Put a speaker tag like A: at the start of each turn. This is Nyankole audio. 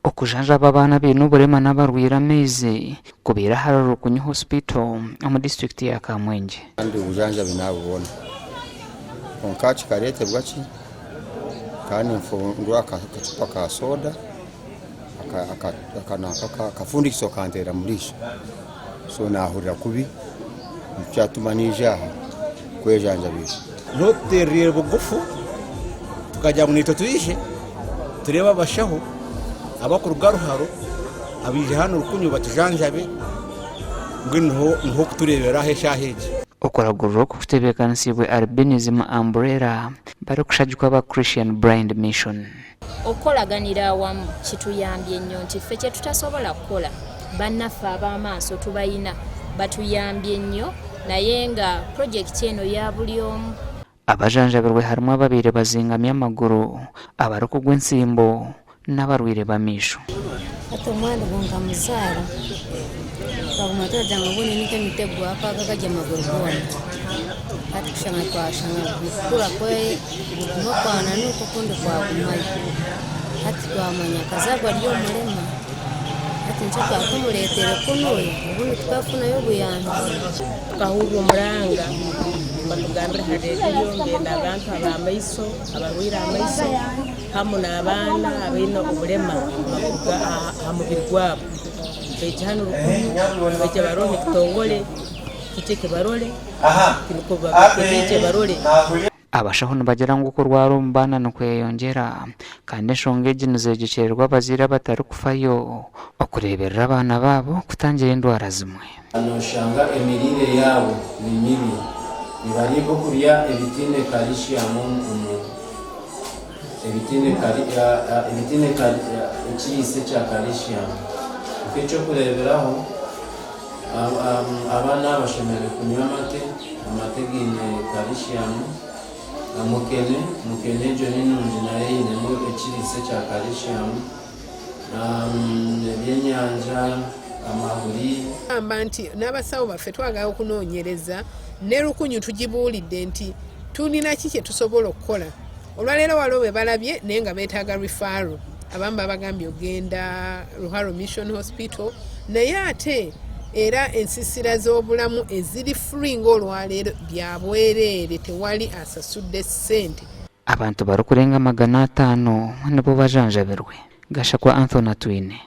A: Okujanjaba abaana abaine oburema n'abarwaire amaizi kubaire ahari Rukunyu Hospital omu disiturikiti ya Kamwengye.
B: Kandi obujanjabi nabubona kwonka kikareetebwa ki kandi nfundura akacupa ka soda akafundikizo kanteera omu riisho so nahurira kubi nikyo kyatuma naija aha kwejanjabisa.
C: N'otutererire bugufu tukagira ngu naitwe twije tureebe abashaho abakuruga Ruharo abaije hanu Rukunyu batujanjabe mbwenu niho okutureebera aha eshaaha egi.
A: Okuragurira oku kutebeekanisiibwe Albinism Umbrella barikushagikwa aba Christian Blind Mission.
D: Okukolaganira awamu kituyambye nnyo nti ffe kye tutasobola kukola bannaffe ab'amaaso tubayina batuyambye nnyo naye nga pulojekiti eno ya buli omu.
A: Abajanjabirwe harimu ababaire bazingami amaguru, abarikugwa entsimbo n'abarwaire b'amaisho.
E: Hati omwana ogwo nkamuzaara, twaguma turagira ngu obundi ni nk'emitego ahakuba akaba gari amaguru goona. Hati kushanga twashanga kukura kwe buri kumwe kwananuka okundi kwagumayo. Hati twamanya akazaarwa ari omurema, hati nikyo twaba tumureetere kunuya obundi tukafunayo obuyambi.
F: Tukahurra omuranga nibatugambira ha rediyo nibenda abantu ab'amaiso, abarwaire amaiso hamu n'abaana abaine obulema ha mubiri gwabo. Baija hanu Rukumu, baija baroho ekitongole kiije kibarole nukwo baije barole.
A: Abashaho nibagira ngu okurwara omu baana nikweyongyera kandi enshonga egi nizeegyekyererwa abazaire abatarikufayo okureeberera abaana baabo kutangira endwara zimwe.
G: Noshanga emiriire yaabo ni mibi, nibarya ebyokurya ebitaine kalishiyamu omu ebitaine ebitaine ekiriisa ekya kalishiyamu. Nk'ekyokureeberaho, abaana bashemereire kunywa amate, amate gaine kalishiyamu, mukene, mukene egyo ni nungi nayo einemu ekiriisa ekya kalishiyamu. Ebyenyanja, amahuri.
H: Agamba nti, N'abasawo baffe twagala okunoonyereza ne Rukunyu tugibuulidde nti tulina ki kye tusobola okukola. Olwaleero waliwo be balabye naye nga beetaaga referral. Abamu babagambye okugenda Ruharo Mission Hospital naye ate era ensisira z'obulamu eziri free ng'olwaleero bya bwereere tewali asasudde ssente.
A: Abantu barikurenga 500 nibo bajanjabirwe. Gashakwa Anthony Atwine.